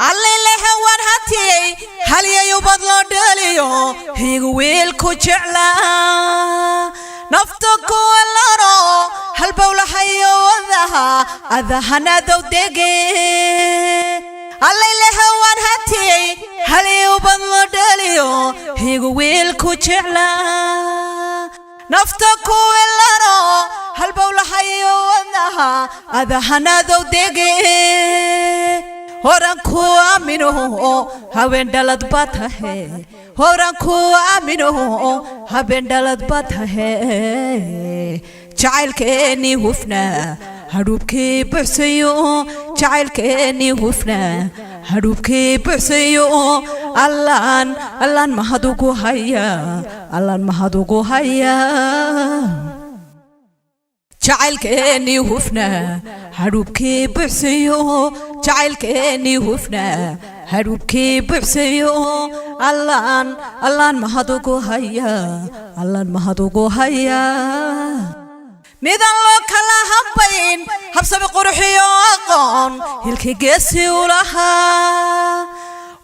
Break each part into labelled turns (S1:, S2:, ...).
S1: Allailehe waan hatiyey halyay ubad loo dhaliyo, higu wiilku jeclaa, nafta kuwa lano halbowlahayo wadaha adahanadow dege. Allailehe waan hatiyey halyay ubad loo dhaliyo, higu wiilku jeclaa, nafta kuwa lano halbowlahayo wadaha adahanadow dege. Horan ku aamino, haween dhalad baa tahe. Horan ku aamino, habeen dhalad baa tahe. Jacaylkeennii hufnaa hadhuubkii buxsayo, jacaylkeennii hufnaa hadhuubkii buxsayo. Allaan, allaan mahadugu haya, allaan mahadugu haya. Jacaylkeennii hufnaa hadhuubkii buxsayo, jacaylkeennii hufnaa hadhuubkii buxsayo. Allaan, allaan mahadugu haya, allaan mahadugu haya. Midaan loo kala hambayn, habsami quruxiyo aqoon, hilkii geesi u lahaa,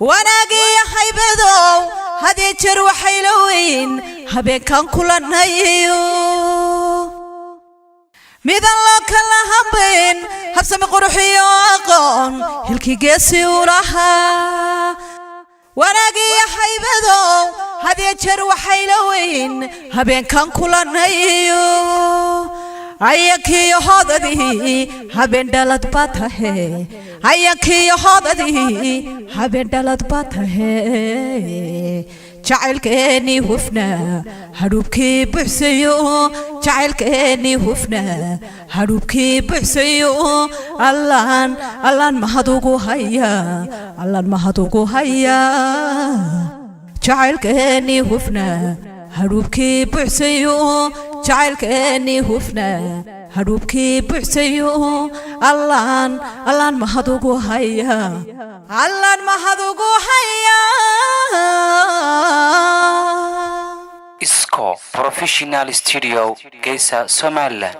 S1: wanaagiyo haybadow, hadii jeer waxay la weyn habeenkan kulanayo. Midaan loo kala hambayn, habsami quruxiyo aqoon, hilkii geesi u lahaa, wanaagiyo haybadow, hadii jeer waxay la weyn habeenkan kulanayo. Ayankiyo hoodadii, habeen dhalad baa tahe. Ayankiyo hoodadii, habeen dhalad baa tahe. Jacaylkeennii hufnaa hadhuubkii buxsayo, jacaylkeennii hufnaa hadhuubkii buxsayo. Allaan, allaan mahadugu haya, allaan mahadugu haya. Jacaylkeennii hufnaa hadhuubkii buxsayo, jacaylkeennii hufnaa hadhuubkii buxsayo. Allaan, allaan mahadugu haya, allaan mahadugu haya.
S2: Isco Professional Studio, Geysa, Somaliland.